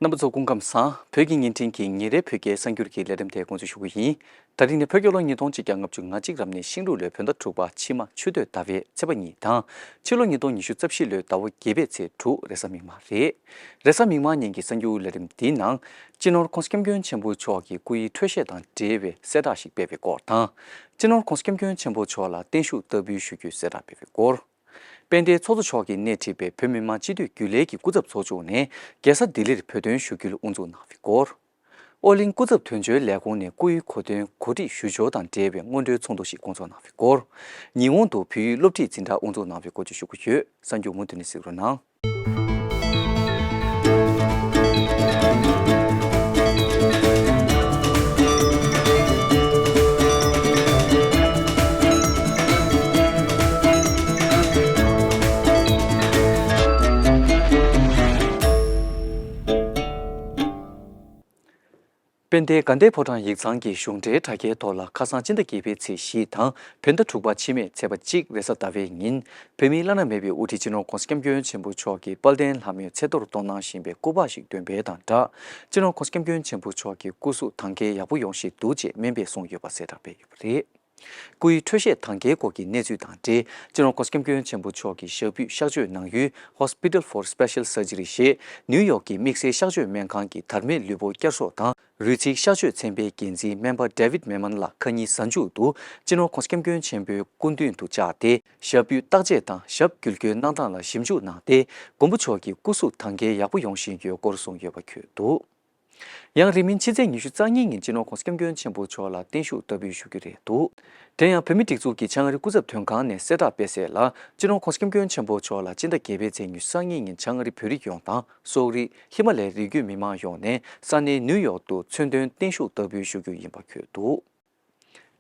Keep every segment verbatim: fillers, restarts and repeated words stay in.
རྣམ་པ་ཚོ་སྐུ་ཁམས་བཟང་། བོད་ཀྱི་བརྙན་འཕྲིན་གྱི་ཉིན་རེའི་བོད་སྐད་གསར་འགྱུར་གྱི་ལས་རིམ་དེ་འགོ་འཛུགས་ཞུ་གི་ཡིན། ད་རིང་ནི་བོད་རྒྱལ་ལོ་ཉིས་སྟོང་ཆིག་བརྒྱ་ལྔ་བཅུ་ང་གཅིག་རབ་གནས་ཤིང་ལུག་ལོའི་བོད་ཟླ་དྲུག་པ་ཕྱི་མ་ཆུ་སྟོད་ཟླ་བའི་ཚེས་པ་གཉིས་དང་། ཕྱི་ལོ་ཉིས་སྟོང་ཉི་ཤུ་རྩ་བཞི་ལོའི་ཟླ་བ་བརྒྱད་པའི་ཚེས་དྲུག་རེས་གཟའ་མིག་དམར་རེད། རེས་གཟའ་མིག་དམར་ཉིན་གྱི་གསར་འགྱུར་ལས་རིམ་འདིའི་ནང་། སྤྱི་ནོར་༸གོང་ས་༸སྐྱབས་མགོན་ཆེན་པོ་མཆོག་གི་སྐུ་ཡི་འཕྲོད་བཞེས་དང་འབྲེལ་བའི་གསལ་བསྒྲགས་ཤིག་སྤེལ་བའི་སྐོར་དང་། སྤྱི་ནོར་༸གོང་ས་༸སྐྱབས་མགོན་ཆེན་པོ་མཆོག་ལ་བརྟན་བཞུགས་བསྟར་འབུལ་ཞུ་རྒྱུའི་གསལ་བསྒྲགས་སྤེལ་བའི་སྐོར། དཔལ་ལྡན་ཚོགས་གཙོ་མཆོག་གིས་སྣེ་ཁྲིད་པའི་བོད་མི་མང་སྤྱི་འཐུས་རྒྱུན་ལས་ཀྱི་སྐུ་ཚབ་ཚོགས་ཆུང་ནས་རྒྱལ་ས་ལྡི་ལིར་བོད་དོན་ཞུ་སྐུལ་དབུ་འཛུགས་གནང་བའི་སྐོར། ཨོ་གླིང་སྐུ་ཚབ་དོན་གཅོད་ལས་ཁུངས་ནས་སྐུའི་གོ་སྟོན་གོ་སྒྲིག་ཞུ་སྦྱོར་དང་འབྲེལ་བའི་སྔོན་འགྲོའི་ཚོགས་འདུ་ཞིག་བསྐོང་ཚོགས་གནང་བའི་སྐོར། ཉི་ཧོང་དུ་བོད་ཡིག་སློབ་ཁྲིད་འཛིན་གྲྭ་དབུ་འཛུགས་གནང་བའི་སྐོར་བཅས་ཞུ་གི་ཡོད། གསར་འགྱུར་མུ་མཐུད་ནས་གཟིགས་རོགས་གནང་། དཔལ་ལྡན་དགའ་ལྡན་ཕོ་བྲང་ཡིག་ཚང་གི་གཞུང་འབྲེལ་དྲ་རྒྱའི་ཐོག་ལ་ཁ་སང་སྤྱི་ཟླ་བརྒྱད་པའི་ཚེས་བཞི་དང་བོད་ཟླ་དྲུག་པ་ཕྱི་མའི་ཚེས་པ་གཅིག་རེས་གཟའ་ཟླ་བའི་ཉིན། བོད་མིའི་བླ་ན་མེད་པའི་དབུ་ཁྲིད་སྤྱི་ནོར་༸གོང་ས་༸སྐྱབས་མགོན་ཆེན་པོ་མཆོག་གིས་དཔལ་ལྡན་ལྷ་མོའི་ཚེ་ཐོར་གཏོང་གནང་བཞིན་པའི་སྐུ་པར་ཞིག་འདོན་སྤེལ་དང་སྦྲགས། སྤྱི་ནོར་༸གོང་ས་༸སྐྱབས་མགོན་ཆེན་པོ་མཆོག་གི་སྐུ་གཟུགས་དྭངས་གསལ་ཡག་པོ་ཡོང་ཞིག་འདུག་ཅེས་སྨན་པས་གསུངས་ཡོད་པ་གསལ་བསྒྲགས་སྤེལ་ཡོད་པ་རེད། སྐུའི་འཕྲོད་བཞེས་དྭངས་གསལ་སྐོར་གྱི་གནས་ཚུལ་དང་འབྲེལ། སྤྱི་ནོར་༸གོང་ས་༸སྐྱབས་མགོན་ཆེན་པོ་མཆོག་གི་ཞབས་པུས་གཤག་བཅོས་གནང་ཡུལ་Hospital for Special Surgery ཞེས་ནིའུ་ཡོག་གི་དམིགས་བསལ་གཤག་བཅོས་སྨན་ཁང་གི་དར་མའི་ལུས་པོ་བསྐྱར་གསོ་དང་རུས་ཚིགས་གཤག་བཅོས་ཚན་པའི་འགན་འཛིན་སྨན་པ་David Maiman ལགས་ཁ་ཉིན་གཟའ་མཇུག་ཏུ་སྤྱི་ནོར་༸གོང་ས་༸སྐྱབས་མགོན་ཆེན་པོའི་སྐུ་མདུན་དུ་བཅར་ཏེ། ཞབས་པུས་བརྟག་དཔྱད་དང་ཞབས་འགུལ་སྐྱོད་གནང་སྟངས་ལ་ཞིབ་འཇུག་གནང་སྟེ། མགོན་པོ་མཆོག་གི་སྐུ་གཟུགས་དྭངས་གསལ་ཡག་པོ་ཡོང་བཞིན་ཡོད་སྐོར་གསུངས་ཡོད་པ་འཁོད་འདུག། ཡང་རིང་མིན་ཕྱི་ཚེས་ཉི་ཤུ་རྩ་གཉིས་ཉིན་སྤྱི་ནོར་༸གོང་ས་༸སྐྱབས་མགོན་ཆེན་པོ་མཆོག་ལ་བརྟན་བཞུགས་བསྟར་འབུལ་ཞུ་རྒྱུ་རེད་འདུག། དེ་ཡང་བོད་མིའི་སྒྲིག་འཛུགས་ཀྱི་བྱང་ཨ་རི་སྐུ་ཚབ་དོན་ཁང་ནས་གསལ་བསྒྲགས་སྤེལ་གསལ་ལ། སྤྱི་ནོར་༸གོང་ས་༸སྐྱབས་མགོན་ཆེན་པོ་མཆོག་ལ་སྤྱི་ཟླ་བརྒྱད་པའི་ཚེས་ཉི་ཤུ་རྩ་གཉིས་ཉིན་བྱང་ཨ་རི་བོད་རིགས་ཡོངས་དང་སོག་རིགས། ཧི་མ་ལའི་རི་རྒྱུད་མི་མང་ཡོངས་ནས་ས་གནས་ནིའུ་ཡོག་ཏུ་མཚོན་དོན་བརྟན་བཞུགས་བསྟར་འབུལ་ཞུ་རྒྱུ་ཡིན་པ་འཁོད་འདུག།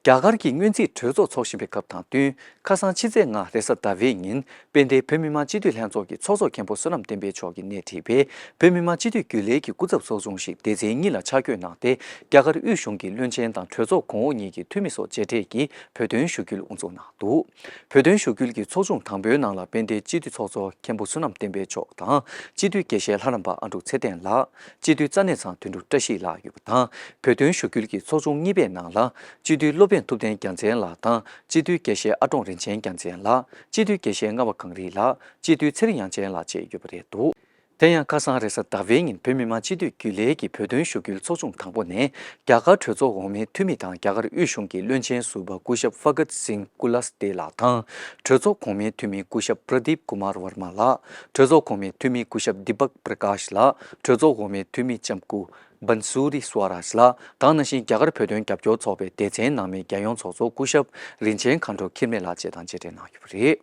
རྒྱ་གར་གྱི་སྔོན་རྩིས་གྲོས་ཚོགས་འཚོགས་བཞིན་པའི་སྐབས་དང་བསྟུན། ཁ་སང་ཕྱི་ཚེས་ལྔ་རེས་གཟའ་ཟླ་བའི་ཉིན། དཔལ་ལྡན་བོད་མི་མང་སྤྱི་འཐུས་ལྷན་ཚོགས་ཀྱི་ཚོགས་གཙོ་མཁན་པོ་བསོད་ནམས་བསྟན་འཕེལ་མཆོག་གིས་སྣེ་ཁྲིད་པའི་བོད་མི་མང་སྤྱི་འཐུས་རྒྱུན་ལས་ཀྱི་སྐུ་ཚབ་ཚོགས་ཆུང་ཞིག་སྡེ་ཚན་གཉིས་ལ་ཆ་བགོས་གནང་སྟེ། རྒྱ་གར་དབུས་གཞུང་གི་བློན་ཆེན་དང་གྲོས་ཚོགས་གོང་འོག་གཉིས་ཀྱི་འཐུས་མི་སོགས་མཇལ་འཕྲད་ཀྱིས་བོད་དོན་ཞུ་སྐུལ་དབུ་འཛུགས་གནང་འདུག། བོད་དོན་ཞུ་སྐུལ་གྱི་ཚོགས་ཆུང་དང་པོའི་ནང་ལ་དཔལ་ལྡན་སྤྱི་འཐུས་ཚོགས་གཙོ་མཁན་པོ་བསོད་ནམས་བསྟན་འཕེལ་མཆོག་དང་། སྤྱི་འཐུས་དགེ་བཤེས་ལྷ་རམས་པ་ཨ་འབྲུག་ཚེ་བརྟན་ལགས། སྤྱི་འཐུས་རྩ་གནས་ཚང་དོན་གྲུབ་བཀྲ་ཤིས་ལགས་ཡོད་པ་དང་། བོད་དོན་ཞུ་སྐུལ་གྱི་ཚོགས་ཆུང་གཉིས་པའི་ནང་ལ། སྤྱི་འཐུས་སློབ་དཔོན་ཐུབ་བསྟན་རྒྱལ་མཚན་ལགས་དང་། སྤྱི་འཐུས་དགེ་བཤེས་ཨ་ཀྲོང་རིན་ཆེན་རྒྱལ་མཚན་ལགས། སྤྱི་འཐུས་དགེ་བཤེས་རྔ་བ་གངས་རི་ལགས། སྤྱི་འཐུས་ཚེ་རིང་དབྱངས་ཅན་ལགས་བཅས་ཡོད་པ་རེད་འདུག། དེ་ཡང་ཁ་སང་རེས་གཟའ་ཟླ་བའི་ཉིན་བོད་མི་མང་སྤྱི་འཐུས་རྒྱུན་ལས་ཀྱི་བོད་དོན་ཞུ་སྐུལ་ཚོགས་ཆུང་དང་པོ་ནས། རྒྱ་གར་གྲོས་ཚོགས་འོག་མའི་འཐུས་མི་དང་རྒྱ་གར་དབུས་གཞུང་གི་བློན་ཆེན་ཟུར་པ་སྐུ་ཞབས་ཕ་གཏ་སིང་ཀུ་ལ་སྟེ་ལགས་དང་། གྲོས་ཚོགས་གོང་མའི་འཐུས་མི་སྐུ་ཞབས་པྲ་དིབ་ཀུ་མར་ཝར་མ་ལགས། གྲོས་ཚོགས་གོང་མའི་འཐུས་མི་སྐུ་ཞབས་དི་པག་པྲ་ཀཱཤ་ལགས། གྲོས་ཚོགས་གོང་མའི་འཐུས་མི་ལྕམ་སྐུ་བན་སུ་རི་སྭ་རཱཇ་ལགས་དང་། ནང་བཞིན་རྒྱ་གར་བོད་དོན་རྒྱབ་སྐྱོར་ཚོགས་པའི་སྡེ་ཚན་ནང་མའི་རྒྱལ་ཡོངས་ཚོགས་གཙོ་སྐུ་ཞབས་རིན་ཆེན་མཁའ་འགྲོ་འཁྱིལ་མེད་ལགས་བཅས་དང་མཇལ་འཕྲད་གནང་ཡོད་པ་རེད།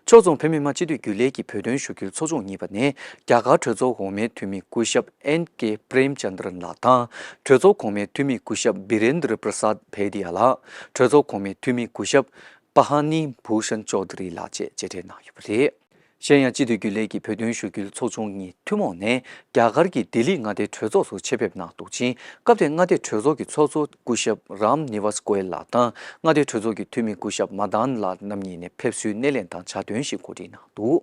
ཕྱོགས་མཚུངས་བོད་མི་མང་སྤྱི་འཐུས་རྒྱུན་ལས་ཀྱི་བོད་དོན་ཞུ་སྐུལ་ཚོགས་ཆུང་གཉིས་པ་ནས། རྒྱ་གར་གྲོས་ཚོགས་འོག་མའི་འཐུས་མི་སྐུ་ཞབས་ཨེན་ཀེ་པྲེམ་ཅན་དྲན་ལགས་དང་། གྲོས་ཚོགས་གོང་མའི་འཐུས་མི་སྐུ་ཞབས་བི་རེན་དྲ་པྲ་སཱད་བྷེ་ཏི་ཡ་ལགས། གྲོས་ཚོགས་གོང་མའི་འཐུས་མི་སྐུ་ཞབས་པ་ཧ་ནི་བྷུ་ཤན་ཅོ་དྷ་རི་ལགས་བཅས་མཇལ་འཕྲད་གནང་ཡོད་པ་རེད། གཞན་ཡང་སྤྱི་འཐུས་རྒྱུན་ལས་ཀྱི་བོད་དོན་ཞུ་སྐུལ་ཚོགས་ཆུང་གཉིས་ཐུན་མོང་ནས། རྒྱ་གར་གྱི་ལྡི་ལི་མངའ་སྡེའི་གྲོས་ཚོགས་སུ་ཆེད་ཕེབས་གནང་འདུག་ཅིང་། སྐབས་དེར་མངའ་སྡེའི་གྲོས་ཚོགས་ཀྱི་ཚོགས་གཙོ་སྐུ་ཞབས་རམ་ནི་ཝཱས་ཀོ་ཡལ་ལགས་དང་། མངའ་སྡེའི་གྲོས་ཚོགས་ཀྱི་འཐུས་མི་སྐུ་ཞབས་མ་དཱན་ལགས་རྣམ་གཉིས་ནས་ཕེབས་བསུའི་སྣེ་ལེན་དང་ཕྱག་འདོན་ཞིག་གོ་སྒྲིག་གནང་འདུག།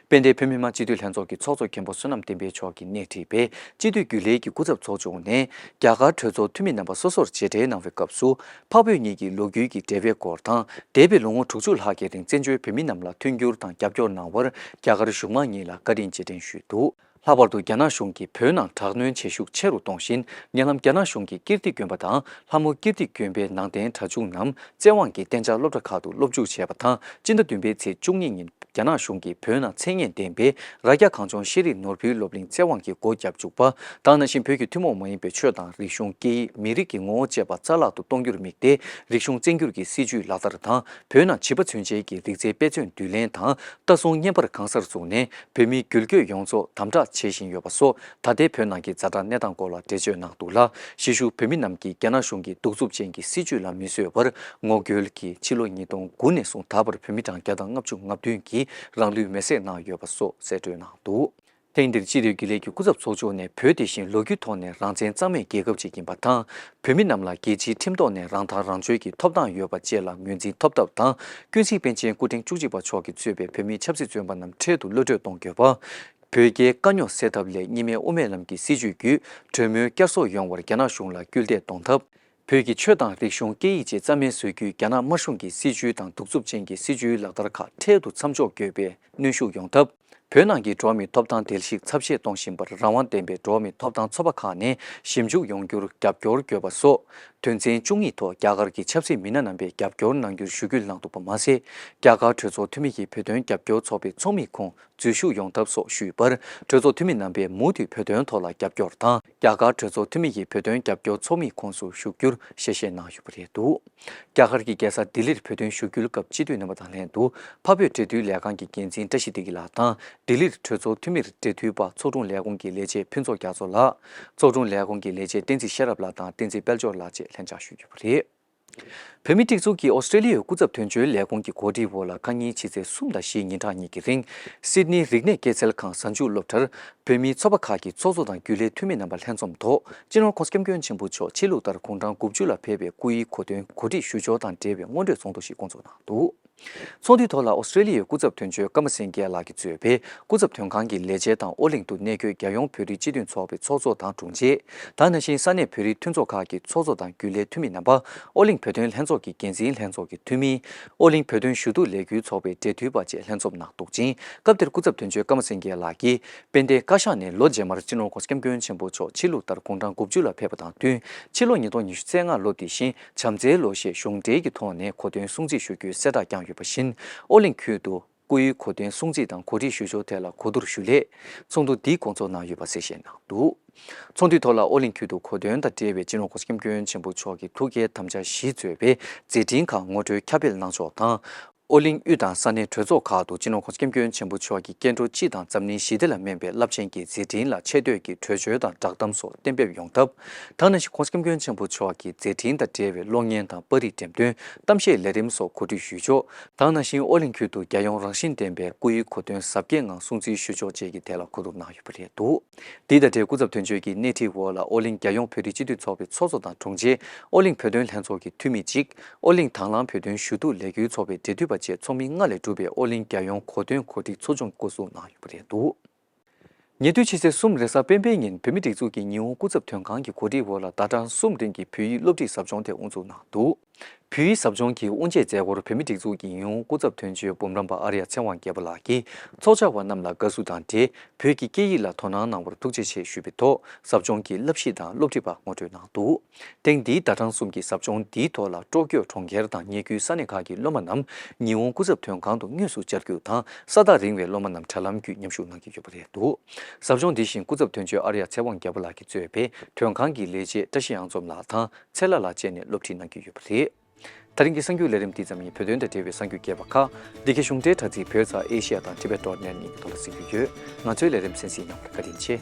དཔལ་ལྡན་བོད་མི་མང་སྤྱི་འཐུས་ལྷན་ཚོགས་ཀྱི་ཚོགས་གཙོ་མཁན་པོ་བསོད་ནམས་བསྟན་འཕེལ་མཆོག་གིས་སྣེ་ཁྲིད་པའི་སྤྱི་འཐུས་རྒྱུན་ལས་ཀྱི་སྐུ་ཚབ་ཚོགས་ཆུང་ནས། རྒྱ་གར་གྲོས་ཚོགས་འཐུས་མི་རྣམ་པ་སོ་སོར་མཇལ་འཕྲད་གནང་བའི་སྐབས་སུ། འཕགས་བོད་གཉིས་ཀྱི་ལོ་རྒྱུས་ཀྱི་འབྲེལ་བའི་སྐོར་དང་། འདས་པའི་ལོ་ངོ་དྲུག་ཅུ་ལྷག་གི་རིང་བཙན་བྱོལ་བོད་མི་རྣམས་ལ་མཐུན་འགྱུར་དང་རྒྱབ་སྐྱོར་གནང་བར་རྒྱ་གར་གཞུང་མང་གཉིས་ལ་བཀའ་དྲིན་རྗེས་དྲན་ཞུས་འདུག། ལྷག་པར་དུ་རྒྱ་ནག་གཞུང་གིས་བོད་ནང་དྲག་གནོན་བྱེད་ཤུགས་ཆེ་རུ་གཏོང་བཞིན། ཉེ་ལམ་རྒྱ་ནག་གཞུང་གིས་ཀིརྟི་དགོན་པ་དང་ལྷ་མོ་ཀིརྟི་དགོན་པའི་ནང་རྟེན་གྲྭ་ཆུང་རྣམས་བཙན་དབང་གིས་གཏན་འཇགས་སློབ་གྲྭ་ཁག་ཏུ་སློབ་འཇུག་བྱས་པ་དང་། སྤྱི་ཟླ་བདུན་པའི་ཚེས་བཅུ་གཉིས་ཉིན་རྒྱ་ནག་གཞུང་གིས་བོད་ནང་མཚན་སྙན་ལྡན་པའི་རྭ་རྒྱ་གངས་ལྗོངས་ཤེས་རིག་ནོར་བུའི་སློབ་གླིང་བཙན་དབང་གིས་སྒོ་བརྒྱབ་བཅུག་པ་དང་། ནང་བཞིན་བོད་ཀྱི་ཐུན་མོང་མ་ཡིན་པའི་ཆོས་དང་རིག་གཞུང་སྐད་ཡིག་མི་རིགས་ཀྱི་ངོ་བོ་བཅས་པ་རྩ་བརླག་ཏུ་གཏོང་རྒྱུར་དམིགས་ཏེ། རིག་གཞུང་བཙན་སྒྱུར་གྱི་སྲིད་བྱུས་ལག་བསྟར་དང་། བོད་ནང་བྱིས་པ་ཚུན་ཆད་ཀྱི་རིག་རྩལ་དཔེ་མཚོན་བསྡུ་ལེན་དང་། ལྟ་སྲུང་བརྙན་པར་གང་སར་བཙུགས་ནས། བོད་མིའི་འགུལ་སྐྱོད་ཡོངས་རྫོགས་དམ་དྲག་བྱེད་བཞིན་ཡོད་པ་སོགས། ད་ལྟའི་བོད་ནང་གི་ཛ་དྲག་གནས་སྟངས་སྐོར་ལ་འགྲེལ་བརྗོད་གནང་འདུག་ལ། གཞིས་བཞུགས་བོད་མི་རྣམས་ཀྱིས་རྒྱ་ནག་གཞུང་གི་གདུག་རྩུབ་ཅན་གྱི་སྲིད་བྱུས་ལ་མི་བཟོད་པར་ངོ་རྒོལ་གྱིས། ཕྱི་ལོ་ཉིས་སྟོང་དགུ་ནས་བཟུང་ད་བར་བོད་མི་གྲངས་བརྒྱ་དང་ལྔ་བཅུ་ང་བདུན་གྱིས་རང་ལུས་མེར་སྲེག་གནང་ཡོད་པ་སོགས་གསལ་བཀྲོལ་གནང་འདུག། ཐེངས་འདིར་སྤྱི་འཐུས་རྒྱུན་ལས་ཀྱི་སྐུ་ཚབ་ཚོགས་ཆུང་ནས། བོད་དེ་བཞིན་ལོ་རྒྱུས་ཐོག་ནས་རང་བཙན་གཙང་མའི་རྒྱལ་ཁབ་ཅིག་ཡིན་པ་དང་། བོད་མི་རྣམས་ལ་རྒྱལ་སྤྱིའི་ཁྲིམས་ཐོག་ནས་རང་ཐག་རང་གཅོད་ཀྱི་ཐོབ་ཐང་ཡོད་པ་བཅས་ལ་ངོས་འཛིན་ཐོབ་ཐབས་དང་། ཀུན་གཟིགས་པཎ་ཆེན་སྐུ་ཕྲེང་བཅུ་གཅིག་པ་མཆོག་གིས་གཙོས་པའི་བོད་མིའི་ཆབ་སྲིད་བཙོན་པ་རྣམས་འཕྲལ་དུ་གློད་གྲོལ་གཏོང་དགོས་པ། བོད་རྒྱའི་དཀའ་རྙོག་སེལ་ཐབས་སླད་གཉིས་སྨན་དབུ་མའི་ལམ་གྱི་སྲིད་བྱུས་བརྒྱུད་གྲོས་མོལ་བསྐྱར་གསོ་ཡོང་བར་རྒྱ་ནག་གཞུང་ལ་སྐུལ་འདེད་གཏོང་ཐབས། བོད་ཀྱི་ཆོས་དང་རིག་གཞུང་སྐད་ཡིག་བཅས་རྩ་མེད་བཟོ་རྒྱུའི་རྒྱ་ནག་དམར་གཞུང་གི་སྲིད་བྱུས་དང་གདུག་རྩུབ་ཅན་གྱི་སྲིད་བྱུས་ལག་བསྟར་ཁག་འཕྲལ་དུ་མཚམས་འཇོག་དགོས་པའི་གནོན་ཤུགས་ཡོང་ཐབས། བོད་ནང་གི་འགྲོ་བ་མིའི་ཐོབ་ཐང་བརྡལ་བཤིག་ཚབས་ཆེ་གཏོང་བཞིན་པར་རང་དབང་ལྡན་པའི་འགྲོ་བ་མིའི་ཐོབ་ཐང་ཚོགས་པ་ཁག་ནས་ཞིབ་འཇུག་ཡོང་རྒྱུར་རྒྱབ་སྐྱོར་དགོས་པ་སོགས་དོན་ཚན་བཅུ་གཉིས་ཐོག་རྒྱ་གར་གྱི་ཆབ་སྲིད་མི་སྣ་རྣམ་པས་རྒྱབ་སྐྱོར་གནང་རྒྱུར་ཞུ་སྐུལ་གནང་འདུག་པ་མ་ཟད། རྒྱ་གར་གྲོས་ཚོགས་འཐུས་མི་ཡིས་བོད་དོན་རྒྱབ་སྐྱོར་ཚོགས་པའི་ཚོགས་མིའི་ཁོངས་འཛུལ་ཞུགས་ཡོང་ཐབས་སོགས་ཞུས་པར། གྲོས་ཚོགས་འཐུས་མི་རྣམ་པས་མུ་མཐུད་བོད་དོན་ཐོག་ལ་རྒྱབ་སྐྱོར་དང་། རྒྱ་གར་གྲོས་ཚོགས་འཐུས་མི་ཡིས་བོད་དོན་རྒྱབ་སྐྱོར་ཚོགས་མིའི་ཁོངས་སུ་ཞུགས་རྒྱུར་ཞལ་བཞེས་གནང་ཡོད་པ་རེད་འདུག་རྒྱ་གར་གྱི་རྒྱལ་ས་ལྡི་ལིར་བོད་དོན་ཞུ་སྐུལ་སྐབས་སྤྱི་འཐུས་རྣམ་པ་དང་ལྷན་དུ། འཕགས་བོད་འབྲེལ་མཐུད་ལས་ཁང་གི་འགན་འཛིན་བཀྲ་ཤིས་བདེ་སྐྱིད་ལགས་དང་། ལྡི་ལིར་གྲོས་ཚོགས་འཐུས་མིར་འབྲེལ་མཐུད་པ་ཚོགས་དྲུང་ལས་ཁུངས་ཀྱི་ལས་བྱེད་ཕུན་ཚོགས་རྒྱ་མཚོ་ལགས། ཚོགས་དྲུང་ལས་ཁུངས་ཀྱི་ལས་བྱེད་བསྟན་འཛིན་ཤེས་རབ་ལགས་དང་བསྟན་འཛིན་དཔལ་འབྱོར་ལགས་བཅས་ལྷན་བཅར་ཞུས་ཡོད་པ་རེད། བོད་མིའི་སྒྲིག་འཛུགས་ཀྱིས་ཨོ་སི་ཀྲེ་ལི་ཡའི་སྐུ་ཚབ་དོན་གཅོད་ལས་ཁུངས་ཀྱི་གོ་སྒྲིག་འོག་ལ་ཁ་ཉིན་ཕྱི་ཚེས་གསུམ་དང་བཞིའི་ཉིན་གྲངས་གཉིས་ཀྱི་རིང་། སིད་ནི་རིག་གནས་སྐྱེད་ཚལ་ཁང་གཟའ་མཇུག་སློབ་གྲྭར། བོད་མིའི་ཚོགས་པ་ཁག་གི་ཚོགས་གཙོ་དང་རྒྱུན་ལས་འཐུས་མི་རྣམ་པ་ལྷན་འཛོམས་ཐོག་སྤྱི་ནོར་༸གོང་ས་༸སྐྱབས་མགོན་ཆེན་པོ་མཆོག་ཕྱི་ལུགས་ལྟར་དགུང་གྲངས་དགུ་བཅུ་ལ་ཕེབས་པའི་སྐུའི་གོ་སྟོན་གོ་སྒྲིག་ཞུ་སྦྱོར་དང་འབྲེལ་བའི་སྔོན་འགྲོའི་ཚོགས་འདུ་ཞིག་བསྐོང་ཚོགས་གནང་འདུག་ཚོགས་འདུའི་ཐོག་ལ་ཨོ་སི་ཀྲེ་ལི་ཡའི་སྐུ་ཚབ་དོན་གཅོད་ཀརྨ་སེང་གེ་ལགས་ཀྱིས་གཙོས་པའི་སྐུ་ཚབ་དོན་ཁང་གི་ལས་བྱེད་དང་ཨོ་གླིང་དུ་གནས་འཁོད་རྒྱལ་ཡོངས་བོད་རིགས་སྤྱི་མཐུན་ཚོགས་པའི་ཚོགས་གཙོ་དང་དྲུང་ཆེ། ད་ག་ནང་བཞིན་ས་གནས་བོད་རིགས་མཐུན་ཚོགས་ཁག་གི་ཚོགས་གཙོ་དང་རྒྱུན་ལས་འཐུས་མི་རྣམ་པ། ཨོ་གླིང་བོད་དོན་ལྷན་ཚོགས་ཀྱི་འགན་འཛིན་ལྷན་ཚོགས་ཀྱི་འཐུས་མི། ཨོ་གླིང་བོད་དོན་ཞུ་གཏུག་ལས་འགུལ་ཚོགས་པའི་འབྲེལ་མཐུད་པ་བཅས་ལྷན་འཛོམས་གནང་འདུག་ཅིང་། སྐབས་དེར་སྐུ་ཚབ་དོན་གཅོད་ཀརྨ་སེང་གེ་ལགས་ཀྱིས། དཔལ་ལྡན་བཀའ་ཤག་ནས་ལོ་རྗེས་མར་སྤྱི་ནོར་༸གོང་ས་༸སྐྱབས་མགོན་ཆེན་པོ་མཆོག་ཕྱི་ལུགས་ལྟར་དགུང་གྲངས་དགུ་བཅུ་ལ་ཕེབས་པ་དང་བསྟུན། ཕྱི་ལོ་ཉིས་སྟོང་ཉི་ཤུ་རྩ་ལྔ་ལོ་འདི་བཞིན་བྱམས་བརྩེའི་ལོ་ཞེས་གཞུང་འབྲེལ་གྱི་ཐོག་ནས་གོ་སྟོན་སྲུང་བརྩི་ཞུ་རྒྱུའི་གསལ་བསྒྲགས་བསྐྱངས་ཡོད་པ་བཞིན། ཨོ་གླིང་ཁུལ་དུ་སྐུའི་གོ་སྟོན་སྲུང་བརྩི་དང་གོ་སྒྲིག་ཞུ་སྦྱོར་ཐད་ལ་གོ་བསྡུར་ཞུ་སླད། ཚོགས་འདུ་འདི་བསྐོང་ཚོགས་གནང་ཡོད་པ་གསལ་བཤད་གནང་འདུག་ཚོགས་འདུའི་ཐོག་ལ་ཨོ་གླིང་ཁུལ་དུ་གོ་སྟོན་དང་འབྲེལ་བའི་སྤྱི་ནོར་༸གོང་ས་༸སྐྱབས་མགོན་ཆེན་པོ་མཆོག་གི་ཐུགས་བསྐྱེད་དམ་བཅའ་བཞི་གཙོས་པའི་མཛད་འཕྲིན་ཁག་ངོ་སྤྲོད་ཁྱབ་སྤེལ་གནང་ཕྱོགས་དང་། ཨོ་གླིང་དབུས་དང་ས་གནས་གྲོས་ཚོགས་ཁག་ཏུ་སྤྱི་ནོར་༸གོང་ས་༸སྐྱབས་མགོན་ཆེན་པོ་མཆོག་གི་སྐྱེ་འགྲོ་སྤྱི་དང་འཛམ་གླིང་ཞི་བདེ་ལ་སྨན་པའི་རླབས་ཆེན་གྱི་མཛད་འཕྲིན་ལ་ཆེ་བསྟོད་ཀྱི་གྲོས་ཆོད་དང་བསྒྲགས་གཏམ་སོགས་གཏན་འབེབས་ཡོང་ཐབས། ད་ག་ནང་བཞིན་༸གོང་ས་༸སྐྱབས་མགོན་ཆེན་པོ་མཆོག་གི་མཛད་འཕྲིན་དང་འབྲེལ་བའི་གློག་བརྙན་དང་པར་རིས་འགྲེམས་སྟོན། གཏམ་བཤད་ལས་རིམ་སོགས་གོ་སྒྲིག་ཞུས་ཆོག་ད་ག་ནང་བཞིན་ཨོ་གླིང་ཁུལ་དུ་རྒྱལ་ཡོངས་རང་བཞིན་ལྡན་པའི་སྐུའི་གོ་སྟོན་གཟབ་རྒྱས་ངང་སྲུང་བརྩི་ཞུ་ཕྱོགས་བཅས་ཀྱི་ཐད་ལ་གོ་བསྡུར་གནང་ཡོད་པ་རེད་འདུག་འདི་དང་འབྲེལ་སྐུ་ཚབ་དོན་གཅོད་ཀྱིས་སྣེ་ཁྲིད་འོག་ལ་ཨོ་གླིང་རྒྱལ་ཡོངས་བོད་རིགས་སྤྱི་མཐུན་ཚོགས་པའི་ཚོགས་གཙོ་དང་དྲུང་ཆེ། ཨོ་གླིང་བོད་དོན་ལྷན་ཚོགས་ཀྱི་འཐུས་མི་གཅིག་ཨོ་གླིང་དྭང་བླངས་བོད་དོན་ཞུ་གཏུག་ལས་འགུལ་ཚོགས་པའི་འབྲེལ་མཐུད་པ་བཅས་ཚོགས་མི་ལྔ་ལས་གྲུབ་པའི་ཨོ་གླིང་རྒྱལ་ཡོངས་གོ་སྟོན་གོ་སྒྲིག་ཚོགས་ཆུང་བསྐོ་བཟུང་གནང་ཡོད་པ་རེད་འདུག་ཉེ་དུས་ཕྱི་ཚེས་གསུམ་རེས་གཟའ་སྤེན་པའི་ཉིན་བོད་མིའི་སྒྲིག་འཛུགས་ཀྱི་ཉི་ཧོང་སྐུ་ཚབ་དོན་ཁང་གི་གོ་སྒྲིག་འོག་ལ་ཟླ་གྲངས་གསུམ་རིང་གི་བོད་ཡིག་སློབ་ཁྲིད་ཟབ་སྦྱོང་དེ་དབུ་འཛུགས་གནང་འདུག་བོད་ཡིག་ཟབ་སྦྱོང་གི་དབུ་འབྱེད་མཛད་སྒོར་བོད་མིའི་སྒྲིག་འཛུགས་ཀྱི་ཉི་ཧོང་སྐུ་ཚབ་དོན་གཅོད་འབུམ་རམས་པ་ཨརྱ་ཚེ་དབང་རྒྱལ་པོ་ལགས་ཀྱིས་ཚོགས་བཅར་བ་རྣམས་ལ་དགའ་བསུ་དང་འབྲེལ་བོད་ཀྱི་སྐད་ཡིག་ལ་དོ་སྣང་གནང་བར་ཐུགས་རྗེ་ཆེ་ཞུས་པའི་ཐོག་ཟབ་སྦྱོང་གི་བསླབ་གཞི་དང་སློབ་ཁྲིད་པ་ངོ་སྤྲོད་གནང་འདུག་ཐེངས་འདིའི་ཟླ་གྲངས་གསུམ་གྱི་ཟབ་སྦྱོང་འདིའི་ཐོག་ལ་ཀྲོ་ཀྱོ་གྲོང་ཁྱེར་དང་ཉེ་ཁུལ་ས་གནས་ཁག་གི་སློབ་མ་རྣམས་ཉི་ཧོང་སྐུ་ཚབ་དོན་ཁང་དུ་དངོས་སུ་བཅར་རྒྱུ་དང་ས་ཐག་རིང་བའི་སློབ་མ་རྣམས་དྲ་ལམ་བརྒྱུད་མཉམ་ཞུགས་གནང་གི་ཡོད་པ་རེད་འདུག་ཟབ་སྦྱོང་འདི་བཞིན་སྐུ་ཚབ་དོན་གཅོད་ཨརྱ་ཚེ་དབང་རྒྱལ་པོ་ལགས་ཀྱིས་གཙོས་པའི་དོན་ཁང་གི་ལས་བྱེད་བཀྲ་ཤིས་གཡང་འཛོམས་ལགས་དང་ཚེ་ལྷ་ལགས་བཅས་ནས་སློབ་ཁྲིད་གནང་གི་ཡོད་པ་རེད། ད་རིང་གི་གསར་འགྱུར་ལས་རིམ་འདི་ཙམ་ཡིན། བོད་དོན་དང་འབྲེལ་བའི་གསར་འགྱུར་རྒྱས་པ་ཁག་འདི་གའི་གཞུང་འབྲེལ་དྲ་ཚིགས་བོད་ཙ་ཨེ་ཤི་ཡ་དང་tibet dot net གཉིས་ཀྱི་ཐོག་ལ་གཟིགས་རྒྱུ་ཡོད། ང་ཚོའི་ལས་རིམ་གསན་གཟིགས་གནང་བར་བཀའ་དྲིན་ཆེ།